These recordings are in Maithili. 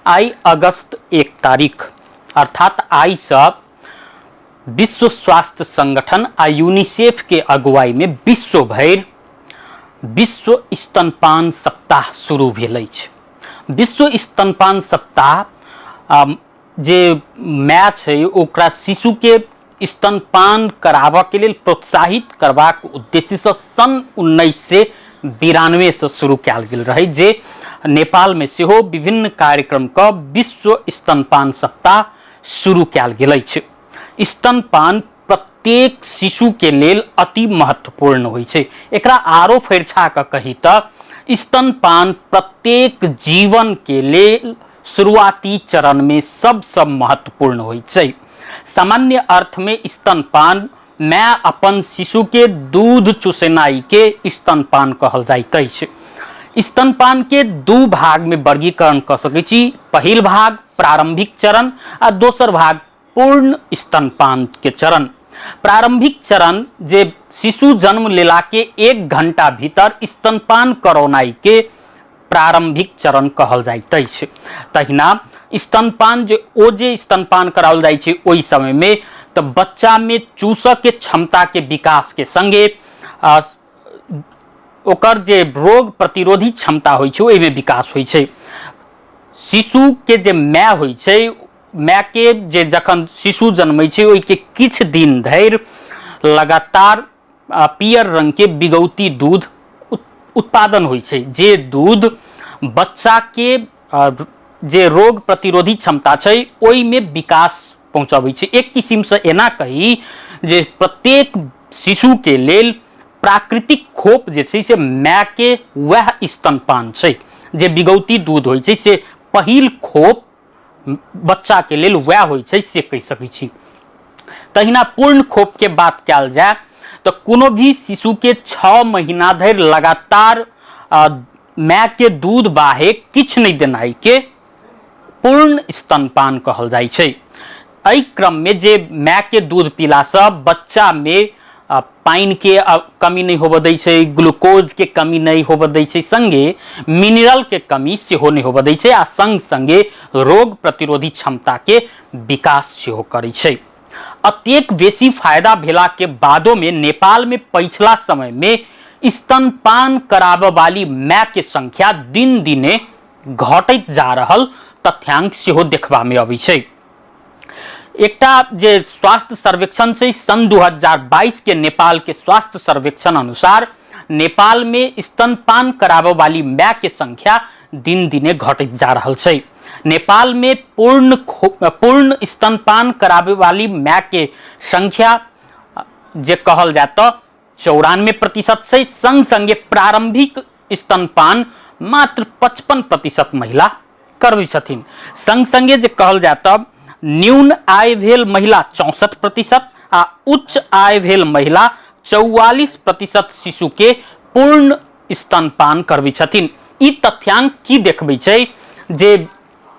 आइ अगस्त 1 तारीख अर्थात आइसँ विश्व स्वास्थ्य संगठन आ यूनिसेफ के अगुवाई में विश्व भरि विश्व स्तनपान सप्ताह शुरू भेल अछि। विश्व स्तनपान सप्ताह जे माय छै ओकरा शिशु के स्तनपान कराबऽ के लेल प्रोत्साहित करबाक उद्देश्यसँ सन् 1992 सँ शुरू कयल गेल रहै, जे नेपालमे सेहो विभिन्न कार्यक्रम कऽ विश्व स्तनपान सप्ताह शुरू कयल गेल अछि। स्तनपान प्रत्येक शिशुके लेल अति महत्वपूर्ण होइ छै। एकरा आरो फरिछा कऽ कही तऽ स्तनपान प्रत्येक जीवनके लेल शुरुआती चरणमे सबसँ महत्वपूर्ण होइ छै। सामान्य अर्थमे स्तनपान माय अपन शिशुके दूध चुसेनाइके स्तनपान कहल जाइत अछि। स्तनपानके दू भागमे वर्गीकरण कऽ सकै छी। पहिल भाग प्रारंभिक चरण आ दोसर भाग पूर्ण स्तनपान के चरण। प्रारंभिक चरण जे शिशु जन्म लेला के 1 घंटा भीतर स्तनपान करौनाइ के प्रारंभिक चरण कहल जाइत अछि। तहिना स्तनपान जे ओ जे स्तनपान कराओल जाइ छै ओहि समय में तऽ बच्चा में चूसऽ के क्षमता के विकास के संगे ओकर जे रोग प्रतिरोधी क्षमता होइ छै ओहिमे विकास होइ छै। शिशु के जे माय होइ छै, माय के जे जखन शिशु जन्मै छै ओहिके किछु दिन धरि लगातार पियर रंग के बिगौती दूध उत्पादन होइ छै, जे दूध बच्चा के जे रोग प्रतिरोधी क्षमता छै ओहिमे विकास पहुँचबै छै। एक किसिमसँ एना कही जे प्रत्येक शिशुके लेल प्राकृतिक खोप जे छै से मायके वएह स्तनपान छै, जे बिगौती दूध होइ छै से पहिल खोप बच्चाके लेल वएह होइ छै से कहि सकै छी। तहिना पूर्ण खोपके बात कयल जाय तऽ कोनो भी शिशुके 6 महीना धरि लगातार मायके दूध बाहे किछु नहि देनाइके पूर्ण स्तनपान कहल जाइ छै। एहि क्रममे जे मायके दूध पीलासँ बच्चामे पानिके कमी नहि होबऽ दै छै, ग्लूकोजके कमी नहि होबऽ दै छै, संगे मिनरलके कमी सेहो नहि होबऽ दै छै आ संग संगे रोग प्रतिरोधी क्षमताके विकास सेहो करै छै। अतेक बेसी फायदा भेलाके बादोमे नेपालमे पछिला समयमे स्तनपान कराबऽ वाली मायके संख्या दिन दिने घटैत जा रहल तथ्यांक सेहो देखबामे अबै छै। एकटा जे स्वास्थ्य सर्वेक्षण छै सन् 2022 के नेपाल के स्वास्थ्य सर्वेक्षण अनुसार नेपाल में स्तनपान कराबऽ वाली माय के संख्या दिन दिने घटैत जा रहल छै। नेपाल में पूर्ण स्तनपान कराबे वाली माय के संख्या जे कहल जाय तऽ 94% छै, संग संगे प्रारंभिक स्तनपान मात्र 55% महिला करबै छथिन। संग संगे जे कहल जाय तऽ न्यून आय भेल महिला 64% आ उच्च आय भेल महिला 44% शिशु के पूर्ण स्तनपान करबै छथिन। ई तथ्यांक की देखबै छै जे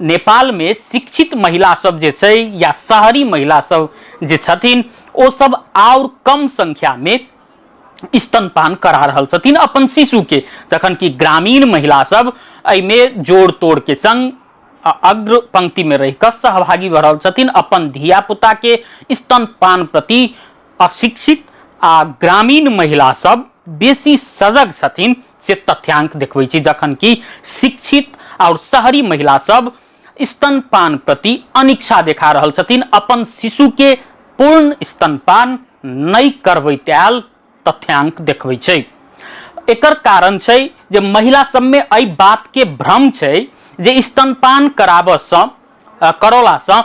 नेपाल में शिक्षित महिला सब जे छै या शहरी महिला सब जे छथिन ओ सब और कम संख्या में स्तनपान करा रहल छथिन अपन शिशु के, जखन कि ग्रामीण महिला सब एहिमे जोड़ तोड़ के संग अग्र पंक्ति में रहि कऽ सहभागी भऽ रहल छथिन। अपन धिया पुता के स्तनपान प्रति अशिक्षित आ ग्रामीण महिला सब बेसी सजग छथिन से तथ्यांक देखबै छै, जखन कि शिक्षित और शहरी महिला सब स्तनपान प्रति अनिच्छा देखा रहल छथिन, अपन शिशु के पूर्ण स्तनपान नहि करबैत आयल तथ्यांक देखबै छै। एकर कारण छै जे महिला सबमे एहि बात के भ्रम छै जे स्तनपान करौलासँ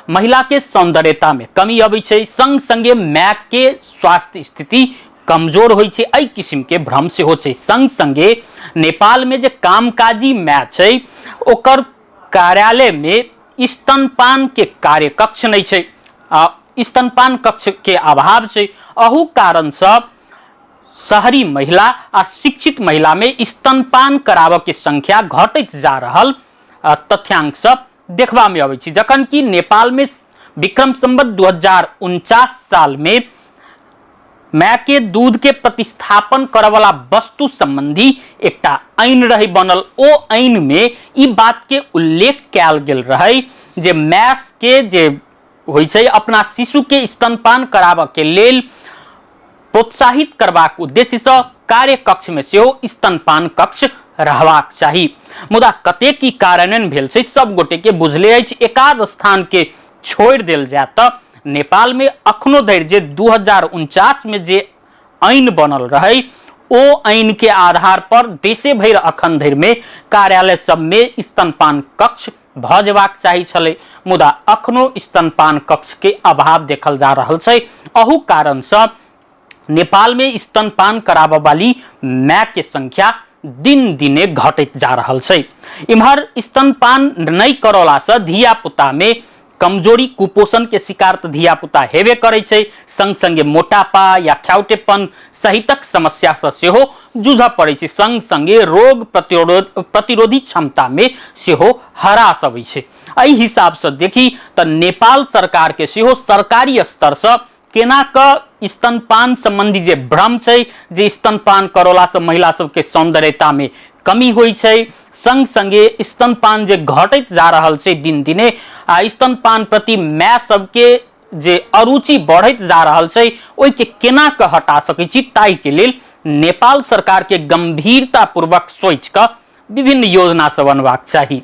महिला के सौंदर्यता में कमी अबै छै, संग संगे माय के स्वास्थ्य स्थिति कमजोर होइ छै, एहि किस्म के भ्रम सेहो छै। संग संगे नेपाल में जे कामकाजी माय छै ओकर कार्यालय में स्तनपान के कार्यकक्ष नहि छै, आ स्तनपान कक्ष के अभाव छै। अहू कारणसँ शहरी महिला आ शिक्षित महिला में स्तनपान कराबऽ के संख्या घटैत जा रहल तथ्यांक सब देखबा में अबै छै, जखन कि नेपाल में विक्रम संवत 2049 साल में मायके दूधके प्रतिस्थापन करऽवला वस्तु सम्बन्धी एकटा ऐन रहै बनल। ओ ऐनमे ई बातके उल्लेख कयल गेल रहै जे मायके जे होइ छै अपना शिशुके स्तनपान कराबऽके लेल प्रोत्साहित करबाक उद्देश्यसँ कार्य कक्षमे सेहो स्तनपान कक्ष रहबाक चाही। मुदा कतेक ई कार्यान्वयन भेल छै सब गोटेके बुझले अछि। एकाध स्थानके छोड़ि देल जाय तऽ नेपालमे अखनो धरि जे 2049मे जे ऐन बनल रहै ओ ऐनके आधार पर देशे भरि अखन धरिमे कार्यालय सबमे स्तनपान कक्ष भऽ जेबाक चाही छलै, मुदा अखनो स्तनपान कक्षके अभाव देखल जा रहल छै। अहू कारणसँ नेपालमे स्तनपान कराबऽ वाली मायके संख्या दिन दिने घटैत जा रहल छै। इम्हर स्तनपान नहि करौलासँ धियापुतामे कमजोरी, कुपोषण के शिकार तऽ धियापुता हेबे करै छै, संग संगे मोटापा या ख्याउटेपन सहितक समस्यासँ सेहो जूझऽ पड़ै छै, संग संगे रोग प्रतिरोधी क्षमतामे सेहो ह्रास अबै छै। एहि हिसाबसँ देखी तऽ नेपाल सरकारके सेहो सरकारी स्तरसँ केना कऽ स्तनपान सम्बन्धी जे भ्रम छै जे स्तनपान करौलासँ महिला सबके सौन्दर्यतामे कमी होइ छै, संग संगे स्तनपान जे घटैत जा रहल छै दिन दिने आ स्तनपान प्रति माय सबके जे अरुचि बढ़ैत जा रहल छै ओहिके केना कऽ हटा सकै छी ताहिके लेल नेपाल सरकारके गंभीरतापूर्वक सोचि कऽ विभिन्न योजना सब अनबाक चाही।